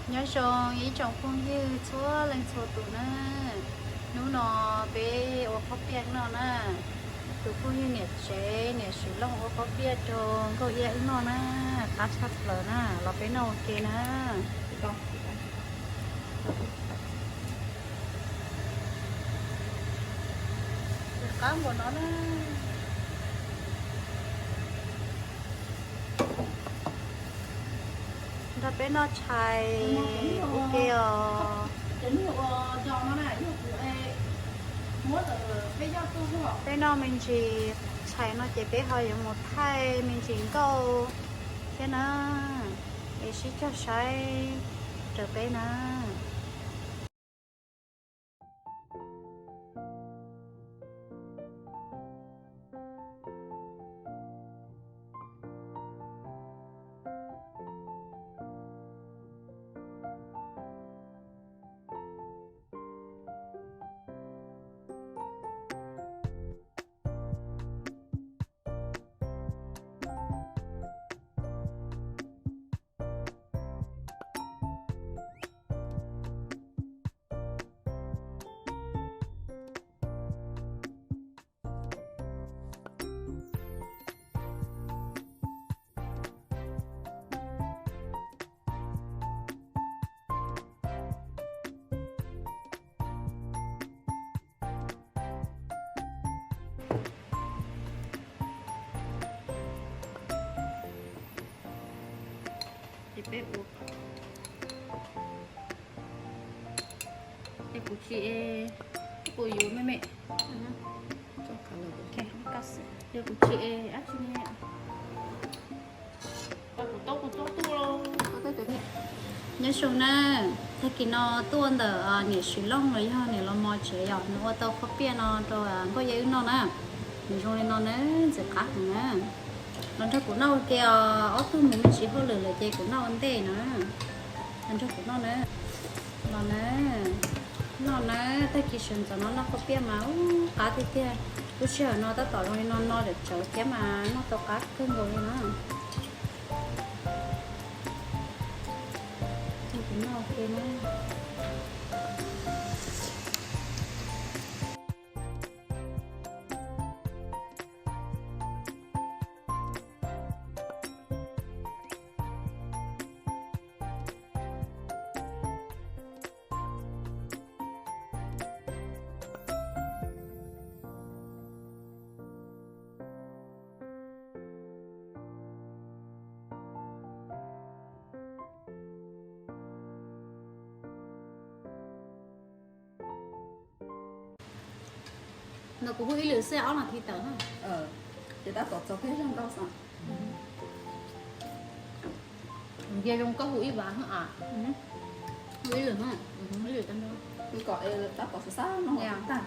Nyob zoo ib tsoom phooj ywg txhua leej txhua tus na, hnub no peb ua pob piaj noj na. Tus phooj ywg niam tsev niam Swm Looj ua pob piaj rau nkauj iab wb noj na, qab tshaj plaws na, los peb noj ua ke na. Qab npaum no na. Nrog peb noj tshais ua ke os. Peb noj me ntsis tshais no ces peb ho yuav mus thaij me ntsis nkauj thiab na, es sib cog saib raws peb na. Ces peb ua, ces kuv tsis, kuv yuav me me, ces kuv tsis dab tsi ne. Nyob zoo na, tag kis no tuaj ntawm niam Swm Looj los yog niam Los Mos tsev yom, nws ua tau pob piaj no rau nkauj iab wb noj na. Nws zoo li no na, ntxim qab heev na. Los nrog kuv noj ua ke os, ob tug mus me ntsis hauj lwm lawm ces kuv noj ua ntej na. Los nrog kuv noj na. Los na, noj na, tag kis sawv ntxov no noj pob piaj mas ub qab tiag tiag. Lub sij hawm no tab tom zoo li no no lawm tsawv thiab mas noj tau qab kawg nkaus li na. Kuv noj ua ke na. Ntawm kuv hu ib lwm xwb ob nas this tawm. Ces tab tom txog peb zaj nkauj xwb. Ntiag zoo koj hu ib vas, hu ib lwm, ib lwm kom tab tom xav xav mloog tag.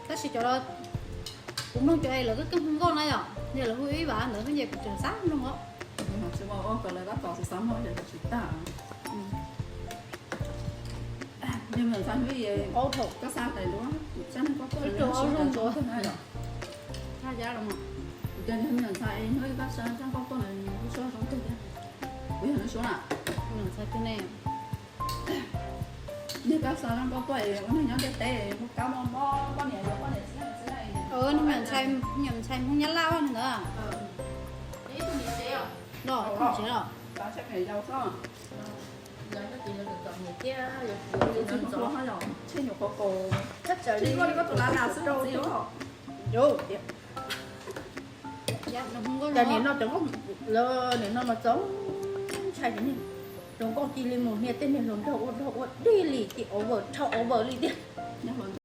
Tab sis cov, kuv mloog cov es lawv koj koj hu nkauj na yom, yog lawv hu ib vas ntawd xwb ces kuv tseem xav mloog os. Tsis ua ua kom lawv tab tom xav xav mloog ces lawv tsis tag. Yog me ntxhais hnub ib, koj xa tes duab, sab neeg koj tuaj, ib tug ob zoo ntuav na yom. Yog me ntxhais hnub ib koj xa sab nkauj tuaj na, kuv suab zoo kawg thiab. Kuv yog nws suab na. Ntxhais twg ne? Yog koj xa sab nkauj tuaj es ua neeg nyob ntiaj teb, muaj kab muaj mob, poj niam yuav poj niam txhij txhij na. Niam ntxhais Hmoob Nyab Laj ntawd. Los tsev los. Cas nim no cov nkauj, lawv nim no mas txaus ntshai cov niag hluas nkauj cia li mus hnia tej niag hluas nraug ua dog ua dig li, cia over dhau over li tiag.